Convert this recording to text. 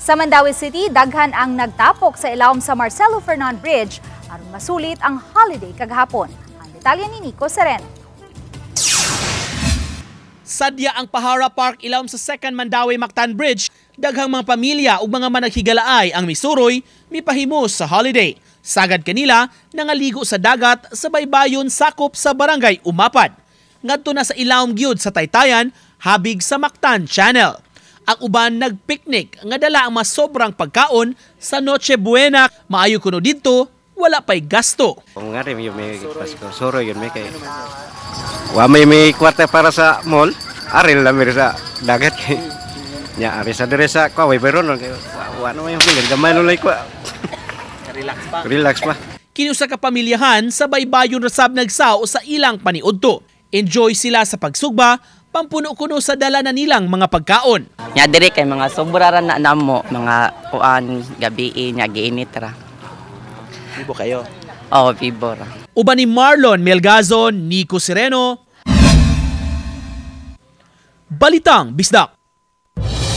Sa Mandaue City, daghan ang nagtapok sa ilawom sa Marcelo Fernan Bridge aron masulit ang holiday kagahapon. Ang detalye ni Nico Sereno. Sadya ang Pahara Park ilawom sa Second Mandaue Mactan Bridge, daghang mga pamilya ug mga managhigalaay ang misuroy mipahimos sa holiday. Sagad kanila nangaligo sa dagat sa baybayon sakop sa Barangay Umapad. Ngadto na sa ilawom gyud sa Taytayan, habig sa Mactan Channel. Ang uban nagpiknik nga dala ang masobrang pagkaon sa Noche Buena, maayo kuno didto, wala pay gasto. Kung nga rin yung may Pasko, suro yun may kay. Wa may may kwarta para sa mall, aril lang may sa dagat kay. Nya ari sa dire sa kwa way beron kay wa na may bilin gamay no lay kwa. Relax pa. Relax pa. Kini usa ka pamilyahan sa baybayon rasab nagsao sa ilang paniudto. Enjoy sila sa pagsugba, pampuno kuno sa dala na nilang mga pagkaon. Nya diri kay mga sobra ra na namo, mga kuan gabi nya giinit ra. Bibo kayo. Oh, bibo ra. Uban ni Marlon Melgazo, Nico Sereno. Balitang Bisdak.